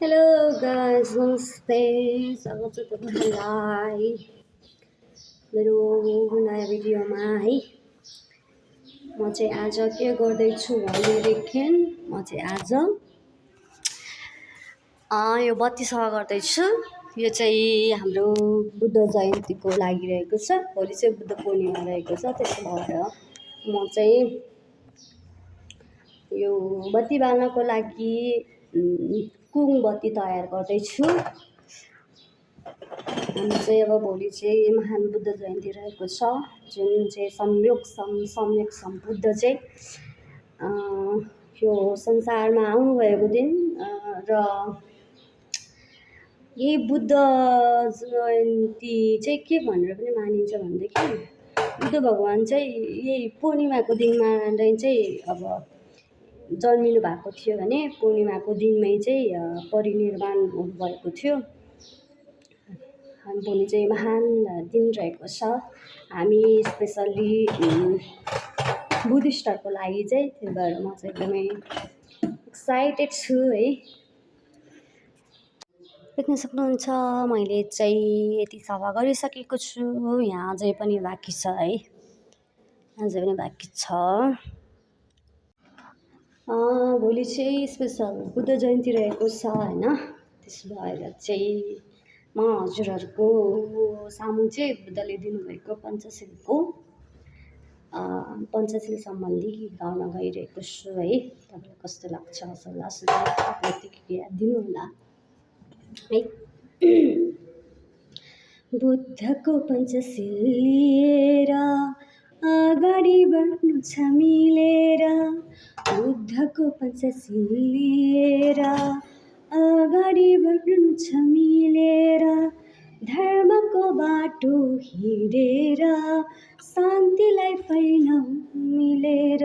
Hello guys, नमस्ते। स्वागत छ तपाईँहरूलाई मेरो नयाँ भिडियोमा है। म चाहिँ आज के गर्दैछु भनेदेखि म चाहिँ आज यो बत्ती सफा गर्दैछु। यो चाहिँ हाम्रो बुद्ध जयन्तीको लागिरहेको छ। भोलि चाहिँ बुद्ध पूर्णिमा रहेको छ, त्यसो भएर म चाहिँ यो बत्ती बाल्नको लागि कुङ बत्ती तयार गर्दैछु। अनि चाहिँ अब भोलि चाहिँ महान बुद्ध जयन्ती रहेको छ, जुन चाहिँ सम्यक सम्बुद्ध चाहिँ यो संसारमा आउनुभएको दिन र यही बुद्ध जयन्ती चाहिँ के भनेर पनि मानिन्छ भनेदेखि बुद्ध भगवान चाहिँ यही पूर्णिमाको दिनमा चाहिँ अब जन्मिनु भएको थियो भने पूर्णिमाको दिनमै चाहिँ परिनिर्वाण हुनुभएको थियो। भोलि चाहिँ महान दिन रहेको छ। हामी स्पेसल्ली बुद्धिस्टहरूको लागि चाहिँ, त्यही भएर म चाहिँ एकदमै एक्साइटेड छु है। देख्न सक्नुहुन्छ मैले चाहिँ यति सफा गरिसकेको छु। यहाँ अझै पनि बाँकी छ है, अझै पनि बाँकी छ। भोलि चाहिँ स्पेसल बुद्ध जयन्ती रहेको छ होइन। त्यसो भएर चाहिँ म हजुरहरूको सामु चाहिँ बुद्धले दिनुभएको पञ्चशील सम्बन्धी गाउन गइरहेको छु है। तपाईँलाई कस्तो लाग्छ सल्लाह सुझाव प्रतिक्रिया दिनुहोला है। बुद्धको पञ्चशील लिएर अगाडि बढ्नु छ मिलेर। बुद्धको पञ्चशील लिएर अगाडि बढ्नु छ मिलेर। धर्मको बाटो हिँडेर शान्तिलाई फैलाऊ मिलेर।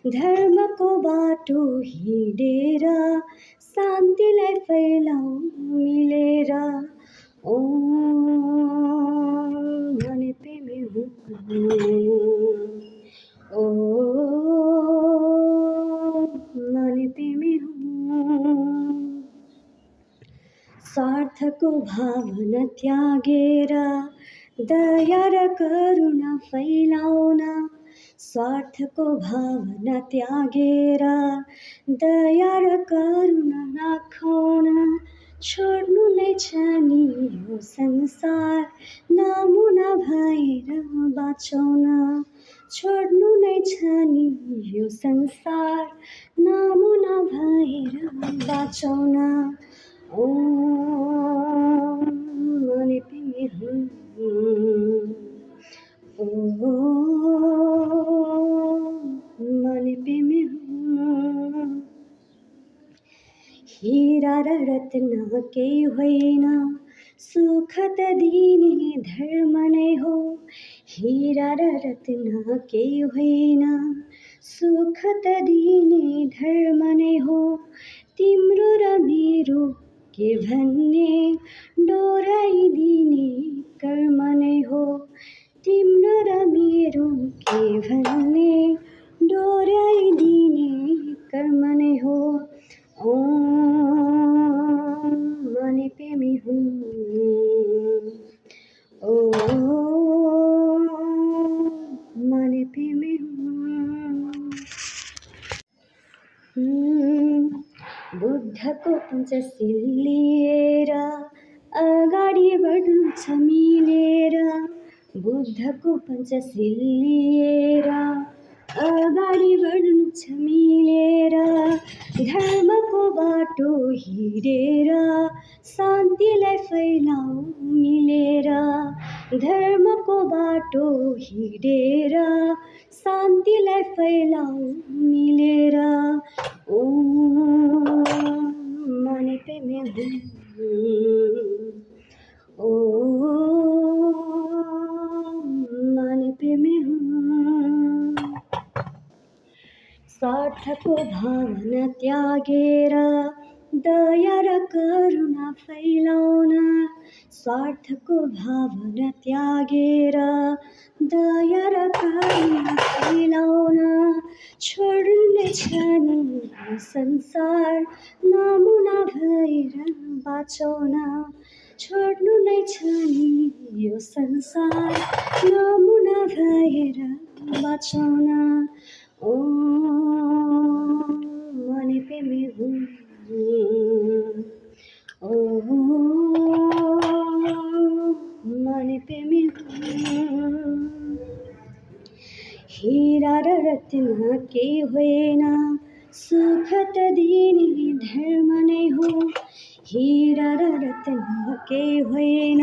धर्मको बाटो हिँडेर शान्तिलाई फैलाऊ मिलेर। मन पे मैं हूँ, मन पे मैं हूँ। स्वार्थको भावना त्यागेर दया र करुणा फैलाउन। स्वार्थको भावना त्यागेर दया र करुणा राखौन। छोड्नु नै छ नि यो संसार नमुना भएर बाँचौन। छोड्नु नै छ नि यो संसार नमुना भएर बाँचौन। मन पे मैं हूँ, मन पे मैं हूँ। हीरा र रत्न केही होइन, सुख त दिने धर्म नै हो। हीरा र रत्न केही होइन, सुख त दिने धर्म नै हो। तिम्रो र मेरो के भन्ने डोराइदिने कर्म नै हो। तिम्रो र मेरो के भन्ने डोराइदिने कर्म नै हो। मन पे मैं हूँ, मन पे मैं हूँ। बुद्धको पञ्चशील लिएर अगाडि बढ्नु छ मिलेर। बुद्धको पञ्चशील लिएर अगाडि बढ्नु छ मिलेर। धर्मको बाटो हिँडेर शान्तिलाई फैलाऊ मिलेर। धर्मको बाटो हिँडेर शान्तिलाई फैलाऊ मिलेर। मन पे मैं हूँ, मन पे मैं हूँ। स्वार्थको भावना त्यागेर दया र करुणा फैलाउन। स्वार्थको भावना त्यागेर दया र करुणा फैलाउन। छोड्नु नै छ नि संसार नमुना भएर बाँचौँ छोड्नु नै छ नि यो संसार नमुना भएर बाँचौँ ओ मने पे में हूँ ओ मने पे में हूँ हीरा र रत्न केही होइन सुख त दिने धर्म नै हो हीरा र रत्न केही होइन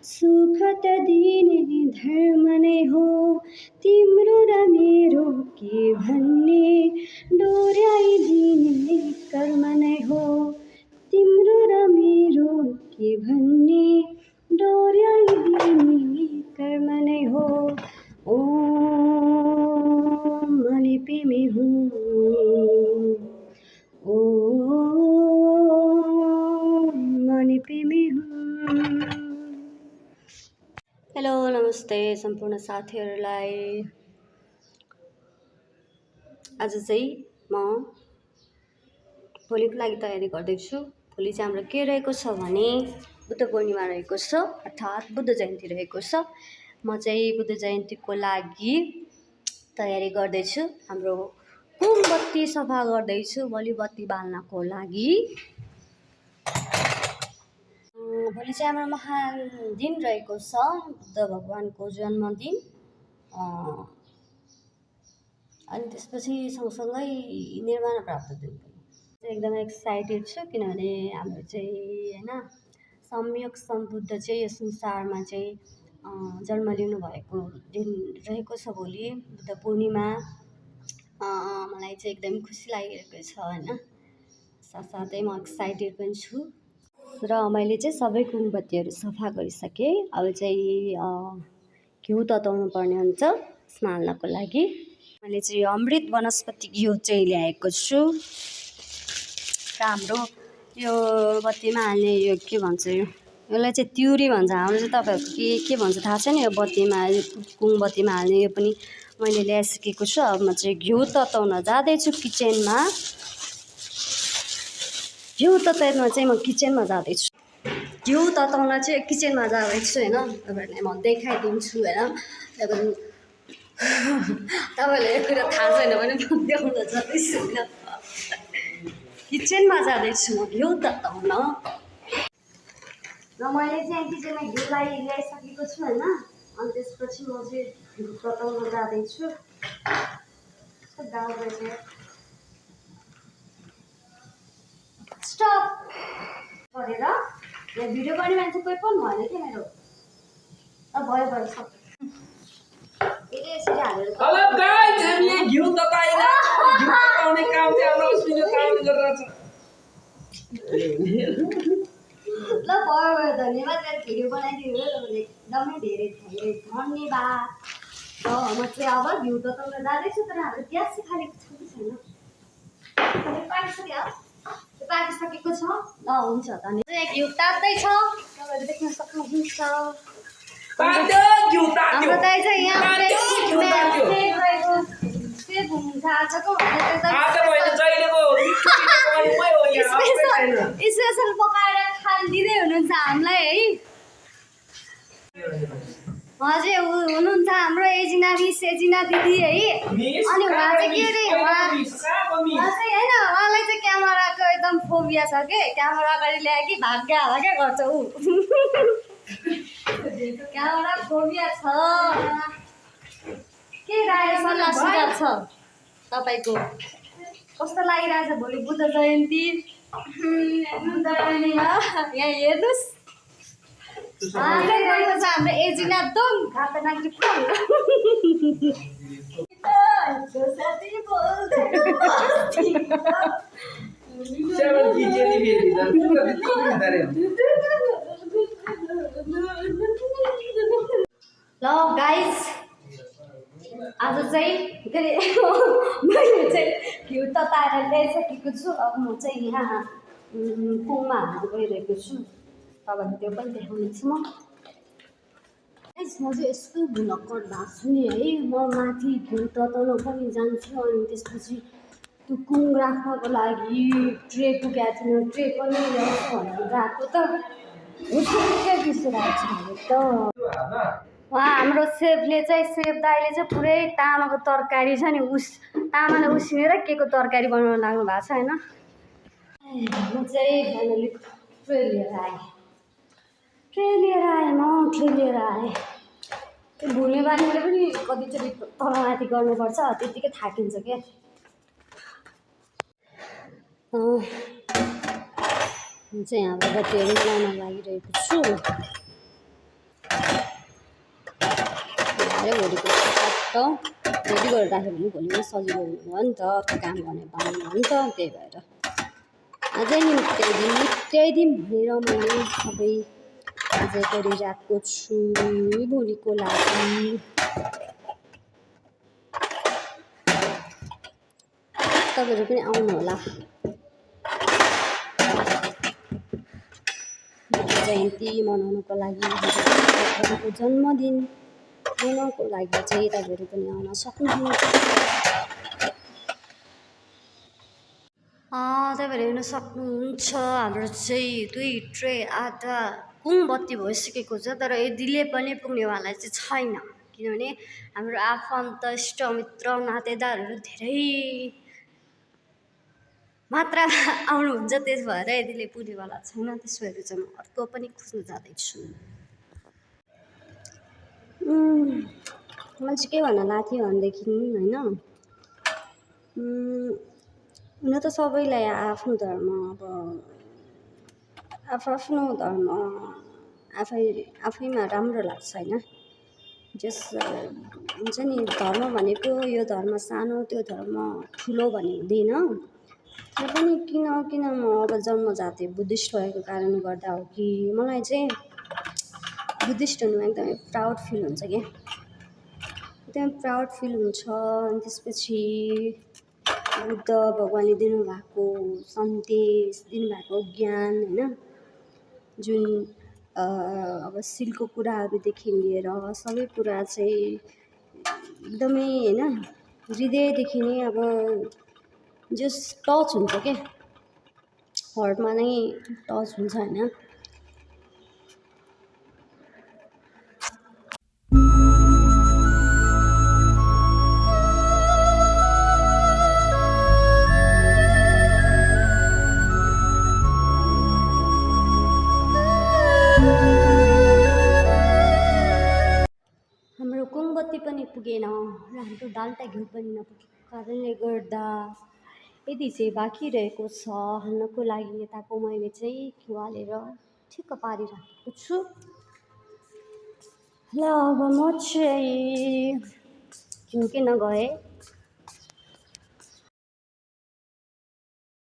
सुख त दिने धर्म नै हो तिम्रो र मेरो के भन्ने डोर्याइदिने कर्म नै हो तिम्रो र मेरो के भन्ने डोर्याइदिने कर्म नै हो ओ मने पे में हूँ ओ मने पे में हूँ। हेलो नमस्ते सम्पूर्ण साथीहरूलाई आज चाहिँ म भोलिको लागि तयारी गर्दैछु। भोलि चाहिँ हाम्रो के रहेको छ भने बुद्ध पूर्णिमा रहेको छ अर्थात् बुद्ध जयन्ती रहेको छ। म चाहिँ बुद्ध जयन्तीको लागि तयारी गर्दैछु। हाम्रो कुमबत्ती सफा गर्दैछु भोलि बत्ती बाल्नको लागि। भोलि चाहिँ हाम्रो महान दिन रहेको छ बुद्ध भगवानको जन्मदिन। अनि त्यसपछि सँगसँगै निर्वाण प्राप्त दिन पनि एकदमै एक्साइटेड छु किनभने हाम्रो चाहिँ होइन सम्यक सम्बुद्ध चाहिँ यो संसारमा चाहिँ जन्म लिनु भएको दिन रहेको छ भोलि बुद्ध पूर्णिमा। मलाई चाहिँ एकदम खुसी लागिरहेको छ होइन साथसाथै म एक्साइटेड पनि छु र मैले चाहिँ सबै कुमबत्तीहरू सफा गरिसकेँ। अब चाहिँ घिउ तताउनु पर्ने हुन्छ स्नानको लागि। मैले चाहिँ अमृत वनस्पति घिउ चाहिँ ल्याएको छु र हाम्रो यो बत्तीमा हाल्ने यो के भन्छ यसलाई चाहिँ त्युरी भन्छ हाम्रो चाहिँ तपाईँहरूको के भन्छ थाहा छैन। यो बत्तीमा कुमबत्तीमा हाल्ने यो पनि मैले ल्याइसकेको छु। अब म चाहिँ घिउ तताउन जाँदैछु किचनमा। घिउ तताउन चाहिँ म किचनमा जाँदैछु। घिउ तताउन चाहिँ किचनमा जाँदैछु होइन तपाईँहरूलाई म देखाइदिन्छु होइन। तपाईँलाई यो कुरा थाहा छैन भने म देखाउन जाँदैछु होइन किचनमा जाँदैछु म घिउ तताउन। र मैले चाहिँ किचनमा घिउलाई ल्याइसकेको छु होइन। अनि त्यसपछि म चाहिँ घिउ तताउन जाँदैछु। स्टप गरेर यहाँ भिडियो गर्ने मान्छे कोही पनि भएन क्या मेरो। भयो भयो सब यसरी हालेर हेलो गाइस हामी यहाँ घिउ तताइरहेको घिउ तताउने काम चाहिँ हाम्रो अस्मिनो तामाङले गरिरहेछ। ल भयो भयो धन्यवाद मेरो भिडियो बनाइदिनु भयो तपाईँले एकदमै धेरै धेरै धन्यवाद। म चाहिँ अब घिउ तताउन जाँदैछु तर हाम्रो ग्यास चाहिँ खाली छ कि छैन पाकिसकेको छ। ल हुन्छ धन्यवाद। घिउ तात्दैछ तपाईँले देख्न सक्नुहुन्छ। हाम्रो दाइ चाहिँ यहाँ स्पेसल पकाएर खाइदिँदै हुनुहुन्छ हामीलाई है। हजुर हुनुहुन्छ हाम्रो एजिना मिस एजिना दिदी है। अनि उहाँ चाहिँ के अरे उहाँ चाहिँ होइन उहाँलाई चाहिँ क्यामेराको एकदम फोबिया छ के क्यामेरा अगाडि ल्यायो कि भाग्य हाल क्या गर्छ ऊ क्यामेरा फोबिया छ। के राय सल्लाह सुझाव छ तपाईँको कस्तो लागिरहेछ भोलि बुद्ध जयन्ती बुद्ध पूर्णिमा यहाँ हेर्नुहोस् गएको छ हाम्रो एजिना दम घाटा नाग्री ल गाइस आज चाहिँ के अरे मैले चाहिँ घिउ तताएर ल्याइसकेको छु। अब म चाहिँ यहाँ कुममा हाल्न गइरहेको छु। तपाईँलाई त्यो पनि देखाउनेछु म। चाहिँ यस्तो भुलक्कड भएको छु नि है। म माथि घिउ तताउन पनि जान्छु अनि त्यसपछि त्यो कुङ राख्नको लागि ट्रे पुगेको थिएन, ट्रे पनि ल्याउँछु भनेर गएको त उसकै बिर्सिरहेको छु त। उहाँ हाम्रो सेफले चाहिँ सेफ दाइले चाहिँ पुरै तामाको तरकारी छ नि तामालाई उसिनेर के को तरकारी बनाउन लाग्नु भएको छ होइन। म चाहिँ फाइनली ट्रे लिएर आएँ त्यो भुल्ने बानीले पनि कतिचोटि तलमाथि गर्नुपर्छ, त्यत्तिकै थाकिन्छ क्या। म चाहिँ यहाँ बत्तीहरू बनाउन लागिरहेको छु। भोलिको चट्ट रेडी गरेर राख्यो भने भोलि सजिलो भयो नि त, काम गर्ने पाउनु हो नि त। त्यही भएर अझै निम्त्याइ दिन भनेर मैले सबै अझै गरिरहेको छु भोलिको लागि। तपाईँहरू पनि आउनु होला। जयन्ती मनाउनुको लागि, जन्मदिन मनाउनुको लागि चाहिँ तपाईँहरू पनि आउन सक्नुहुन्छ। तपाईँहरू हेर्न सक्नुहुन्छ हाम्रो चाहिँ 2 ट्रे आधा कुङ बत्ती भइसकेको छ, तर यतिले पनि पुग्नेवाला चाहिँ छैन, किनभने हाम्रो आफन्त इष्टमित्र नातेदारहरू धेरै मात्रामा आउनुहुन्छ, त्यस भएर यतिले पुग्नेवाला छैन। त्यस भएर चाहिँ म अर्को पनि खोज्न जाँदैछु। मैले चाहिँ के भन्न लाग्थ्यो भनेदेखि होइन, हुन त सबैलाई आफ्नो धर्म, अब आफ्नो धर्म आफैमा राम्रो लाग्छ होइन। जस हुन्छ नि, धर्म भनेको यो धर्म सानो त्यो धर्म ठुलो भन्ने हुँदैन। तर पनि किन म अब जन्मजाति बुद्धिस्ट भएको कारणले गर्दा हो कि मलाई चाहिँ बुद्धिस्ट हुनुमा एकदमै प्राउड फिल हुन्छ क्या, एकदमै प्राउड फिल हुन्छ। अनि त्यसपछि बुद्ध भगवान्ले दिनुभएको सन्देश, दिनुभएको ज्ञान होइन, जुन अब सिलको कुराहरूदेखि लिएर सबै कुरा चाहिँ एकदमै होइन हृदयदेखि नै अब जस टच हुन्छ क्या, हर्टमा नै टच हुन्छ होइन। हाम्रो कुङबत्ती पनि पुगेन र हाम्रो डाल्टा घिउ पनि नपुगेको कारणले गर्दा यदि चाहिँ बाँकी रहेको छ हाल्नको लागि, यताको मैले चाहिँ घिउ हालेर ठिक्क पारिराखेको छु। ल अब म चाहिँ घिउ किन्न गएँ।